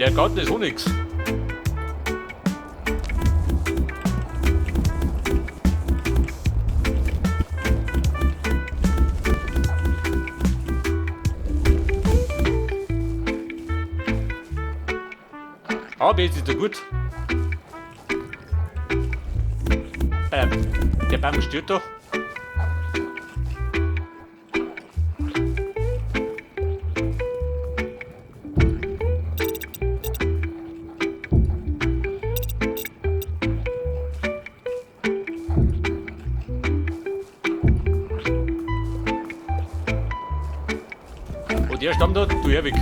Der Garten ist auch nix. Aber jetzt ist er gut. Der Baum steht da. Und der stammt da, du her weg.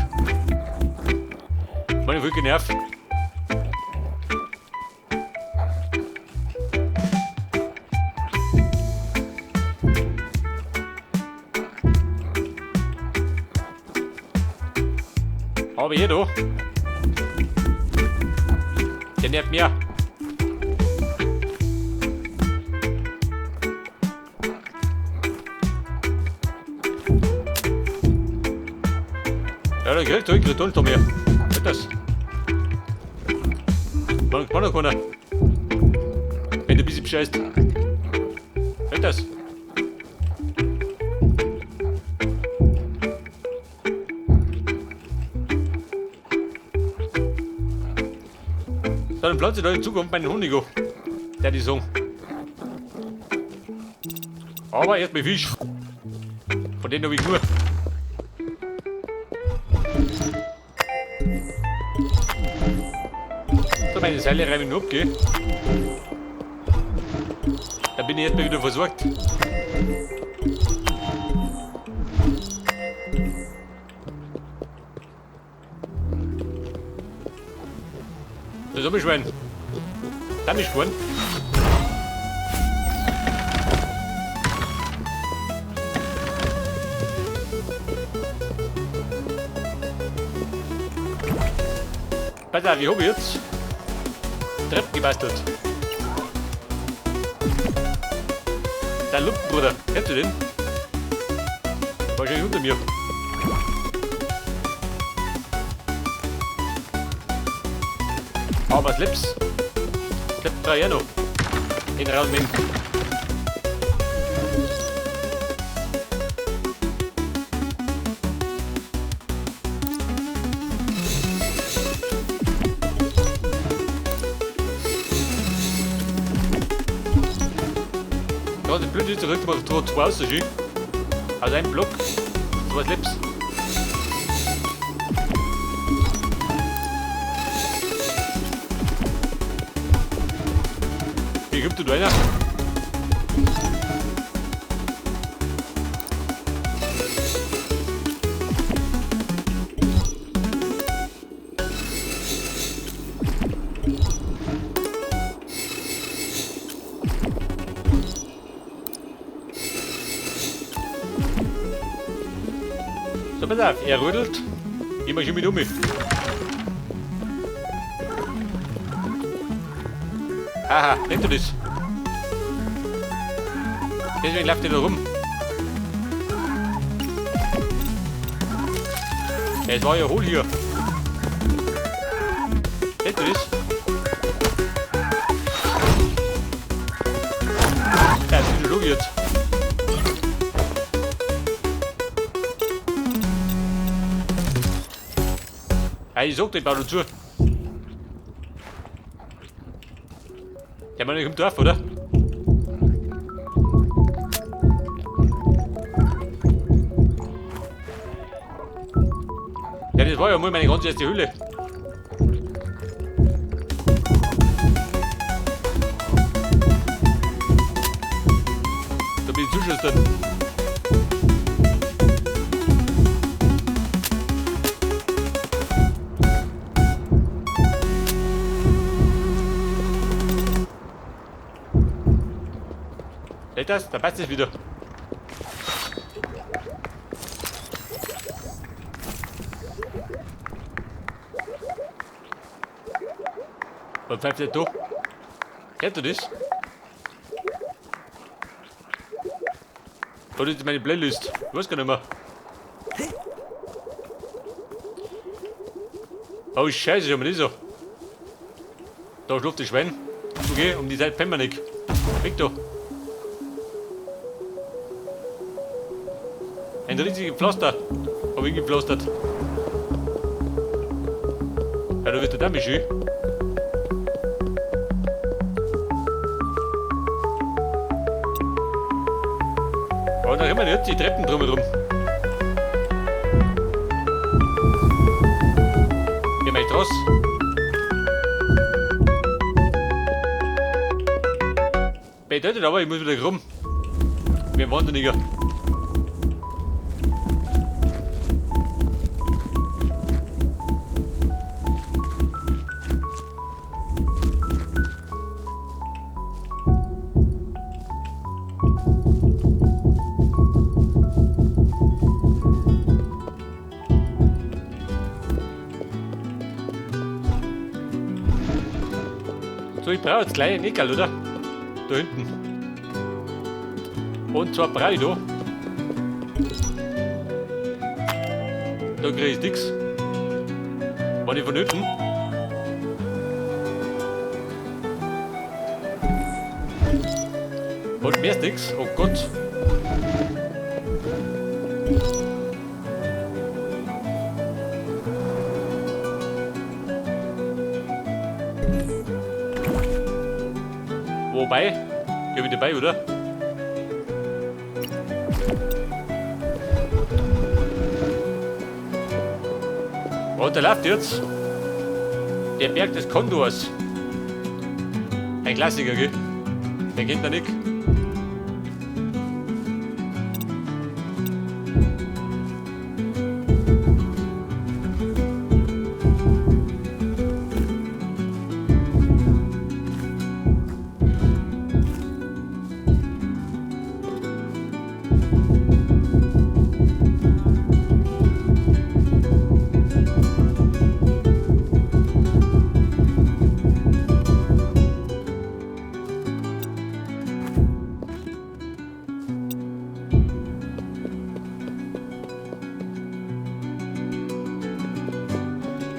Meine voll genervt. Aber hier da. Der nervt mehr. Ja, da kriegt er kriegt da mehr. Was das? Man kann doch keiner. Wenn du ein bisschen bescheißt. Was das? Dann pflanze ich da in Zukunft meinen Honig an. Der die sagen. Aber erstmal Fisch. Von denen habe ich nur. So, meine Seile reiben nur ab, gell? Da bin ich erstmal wieder versorgt. Das hab ich Schwein. Da bin ich geworden. Pass auf, ich hab jetzt Treppen gebastelt. Der Lumpenbruder, kennst du den? Wahrscheinlich unter mir. Aber Slips. Slips brauche ich auch noch. Den Raum mit. Ja, das Blöde ist, da kriegt man zwei raus, schön. Aus einem Block. Zwei Slips. Wie kommt du da rein? So, pass auf, er rödelt. Ich mach schon mit um. Haha, nimmt er das? Deswegen läuft er da rum. Ja, es war ja hohl hier. Kennt ihr das? Ja, das ist schon jetzt. Ja, ich sag, ich baue dazu. Der Mann kommt drauf, oder? Ja, das war ja mal meine ganz erste Höhle. Da bin ich zuschustern. Das, da passt es wieder. Was pfeift der da? Kennt ihr das? Oder ist meine Playlist? Ich weiß gar nicht mehr. Oh Scheiße, schau mal das so. Da schläft das Schwein. Okay, um die Zeit pennen wir nicht. Weg da. Ein riesiges Pflaster. Hab ich gepflastert. Ja, da wird der Dame schön. Oh, da haben wir jetzt die Treppen drumherum. Geh mal raus. Bedeutet aber, ich muss wieder rum. Wie ein Wahnsinniger. So, ich brauche jetzt gleich einen Eckerl, oder? Da hinten. Und zwar brauche ich da. Da kriege ich nichts. War nicht vonnöten. Und mehr ist nix. Oh Gott. Wobei, ich bin dabei, oder? Und der läuft jetzt. Der Berg des Kondors. Ein Klassiker, gell? Der kennt er nicht.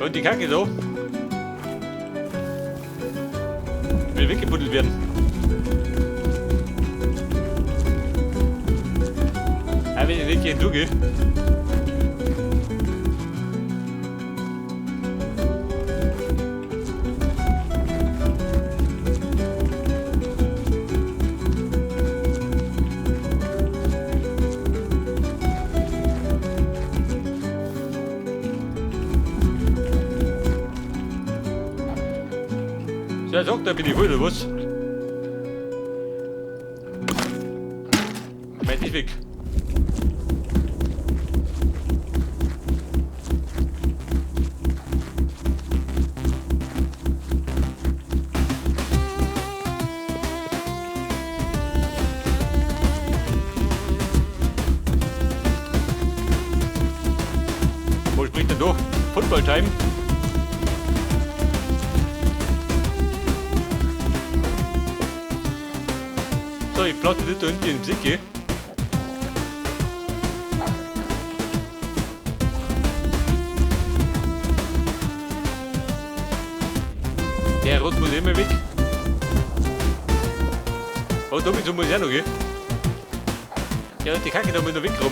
Und die Kacke so. Will weggebuddelt werden. Aber wenn ich nicht gehen tue. So, sagt, da bin ich wohl, oder was? Meint nicht weg. Wo spricht denn durch? Football Time. So, ich platte das da hinten im Sicke. Der Rot muss immer weg. Oh, da muss ich auch noch gehen. Ja, die Kacke da muss noch weg rum.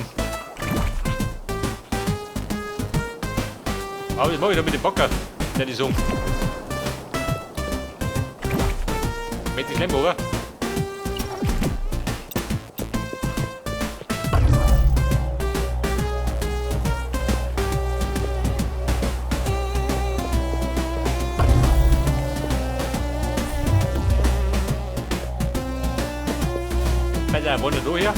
Aber das mache ich da mit dem Bagger, der die sagen. Mit dem oder? Der wohnt da her.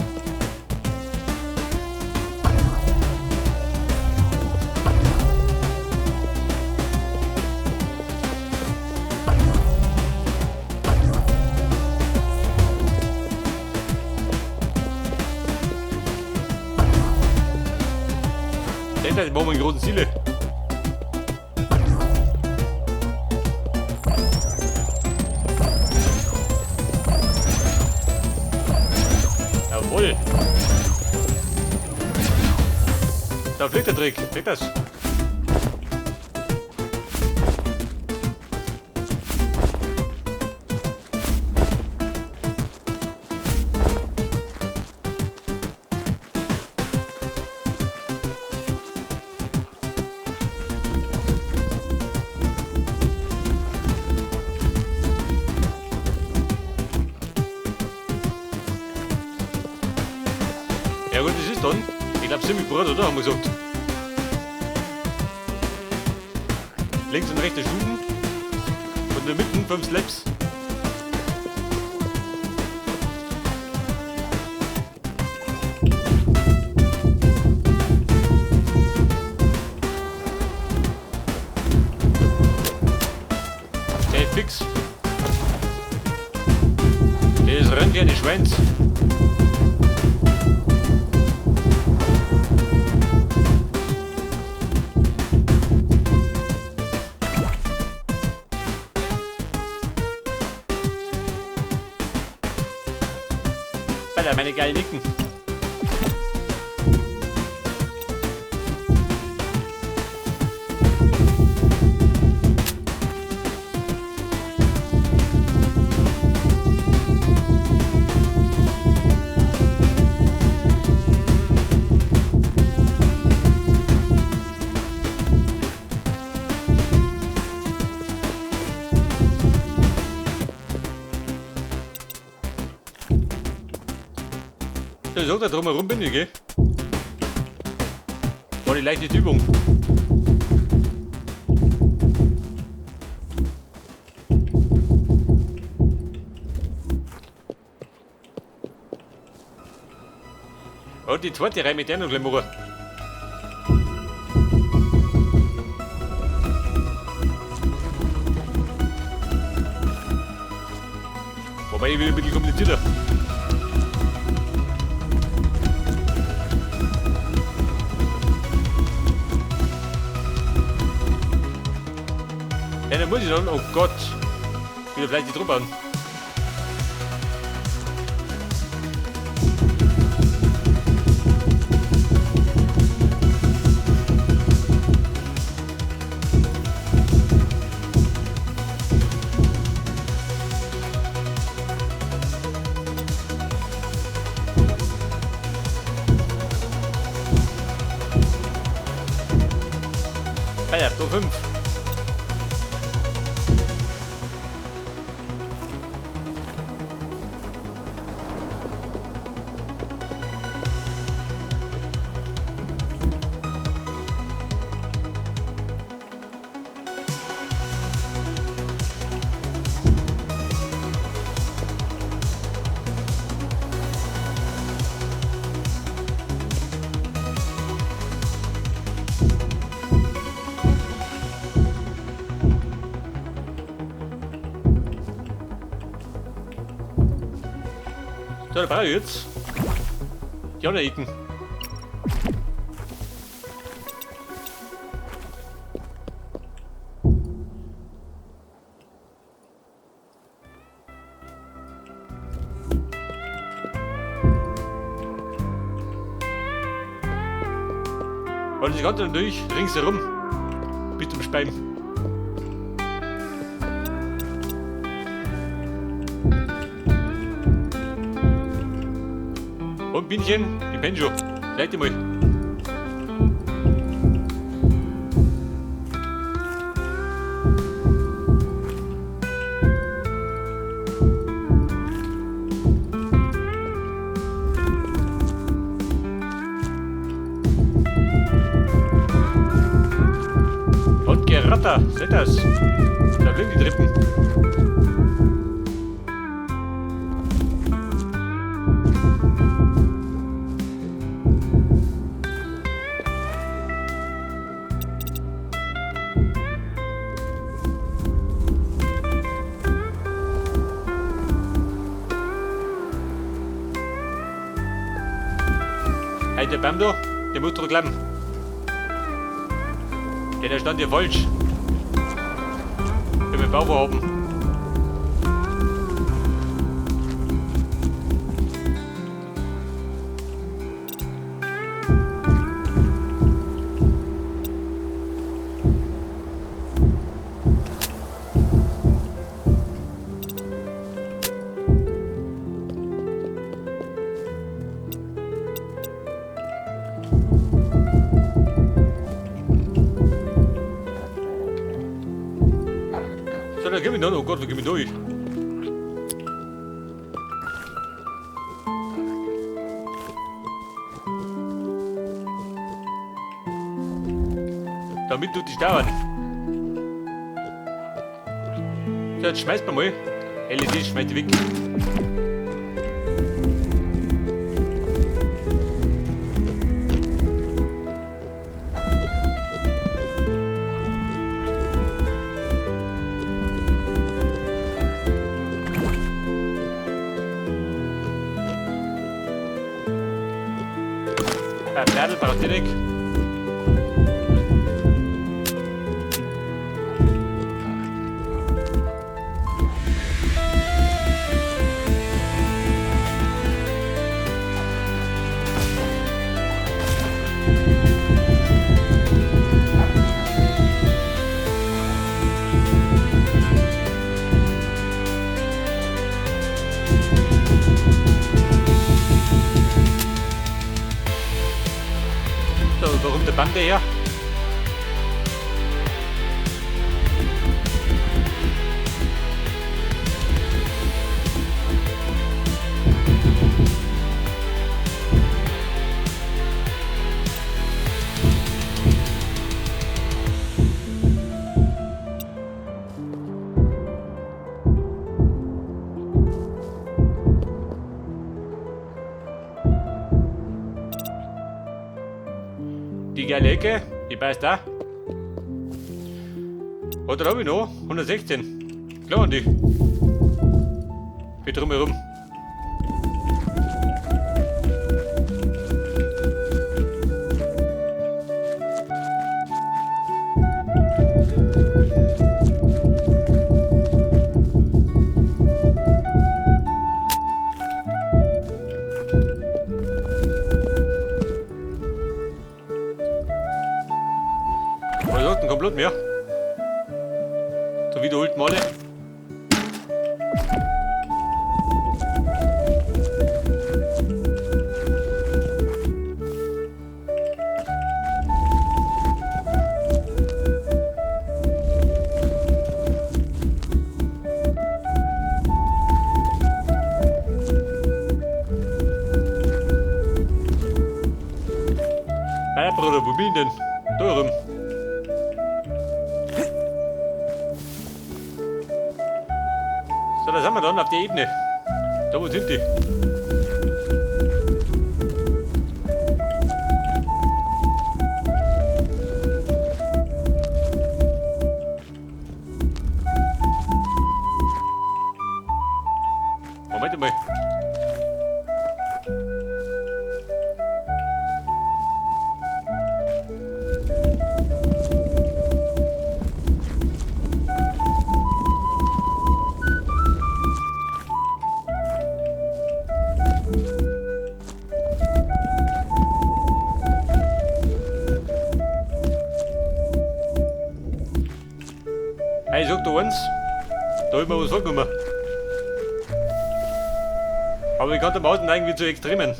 Der ist einen großen Ziele. Jawohl. Da fliegt der Trick. Seht das? ziemlich breit, oder? Haben wir gesagt. Links und rechts Stufen. Und in der Mitte 5 Slaps. Der fix. Das rennt wie eine Schwänz. Alter, meine geilen Nicken. So, da drumherum bin ich, gell? War die leichte Übung. Und die zweite Reihe mit der noch gleich machen. Wobei, ich will ein bisschen komplizierter. Ja, dann muss ich dann, oh Gott, wieder vielleicht die Truppe an. Ja, 5. So, da brauche ich jetzt die anderen Ecken. Und das Ganze natürlich ringsherum bis zum Speim. Und Bienchen, ich bin schon. Vielleicht mal. Und Geratter, seht das? Da fliegen die Treppen. Hey, der Baum da, der muss doch klappen. Denn der stand hier falsch. Wenn wir Bauvorhaben. So, da geh ich noch, oh Gott, wo geh ich durch? tut die dauern. So, jetzt schmeißt man mal. LED schmeißt die weg. Bertel braucht die nicht. So, warum der Bande her? Die geile Ecke, die beißt da. Oder habe ich noch? 116. Klar, und die. Für drumherum. Was sagt denn kein Blut mehr? Zum wiederholten Male. Alter Bruder, wo bin ich denn? Da rum. So, da sind wir dann auf der Ebene. Da wo sind die? Moment mal. Hey, sag du eins, da hab ich mir was vorgenommen. Aber ich kann dem Auto neigen wie zu Extremen.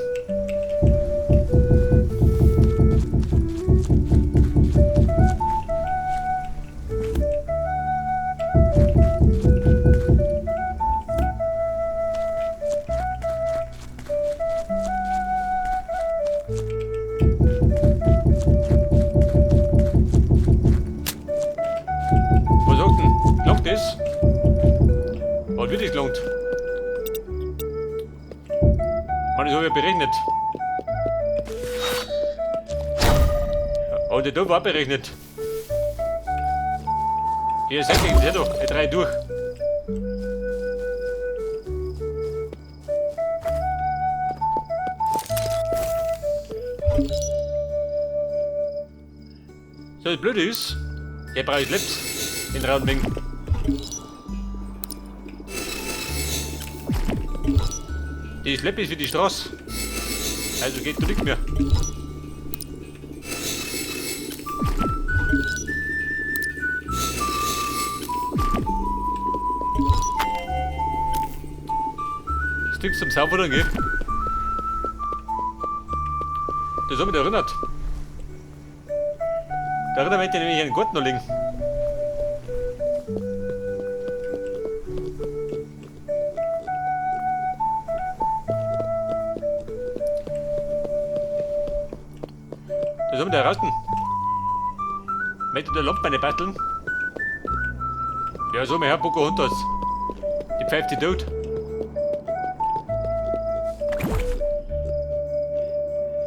Was sagt denn? Langt das? Hat wirklich gelangt. Man, das hab ich ja berechnet. Aber der da war berechnet. Hier, sag ich, her doch, die drei durch. So, das Blöde ist, der braucht Lips in rauen Mengen. Die Schleppe ist wie die Straße. Also geht da nichts mehr. Stück zum Sauberen, gell? Das hat mich erinnert. Da erinnert mich nämlich an den Garten noch liegen. Das haben wir da draußen. Möchte der Lampe eine basteln? Ja, so, mein Herr Pocahontas. Die pfeift die tot.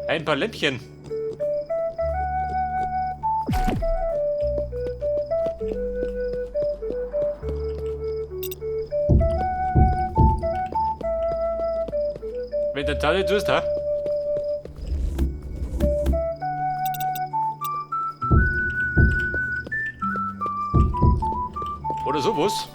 Ein paar Lämpchen. Wenn du Zahle tust, ha? Oder sowas.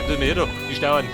Du mir doch, die Stauern.